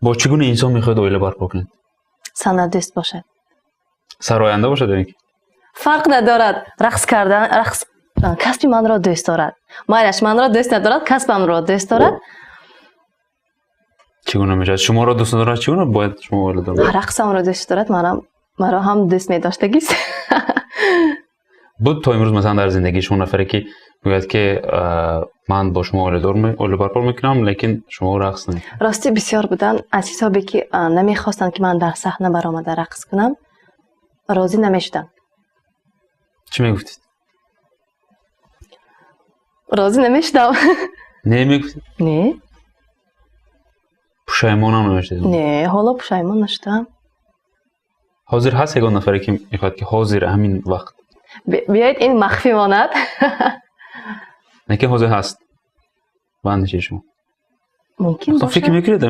Бо чӣ гуна инсон мехоҳед оила барпо кунед? Санъатдӯст бошад. Сароянда бошад ё ин ки? Фарқ надорад, рақс кардан, рақс, касби манро дӯст дорад. Майлаш, манро дӯст надорад, касбамро дӯст дорад. Чӣ гуна мешавад? Шуморо дӯст надорад, чӣ гуна бояд шумо оиладор бошед? Рақсамро дӯст дорад, манам маро ҳам дӯст медоштагист. Буд то имрӯз, масалан, дар зиндагии шумо нафаре, ки мегӯяд, ки ман бо шумо оиладор оила барпо мекунам, лекин шумо рақс намекунед? Ростӣ, бисёр буданд, аз ҳисобе ки намехостанд, ки ман дар саҳна баромада рақс кунам, розӣ намешуданд. Чӣ мегуфтед? Розӣ намешудам. Не мегуфтед? Не. Пушаймонам намешудед? Не, ҳоло пушаймон нашудам. Ҳозир ҳаст ягон нафаре, ки мехоҳад, ки ҳозир, ҳамин вақт? Биёед, ин махфӣ монад. Лекин ҳозир ҳаст ба андешаи шумо? Мумкин фикр бошад. мекунед?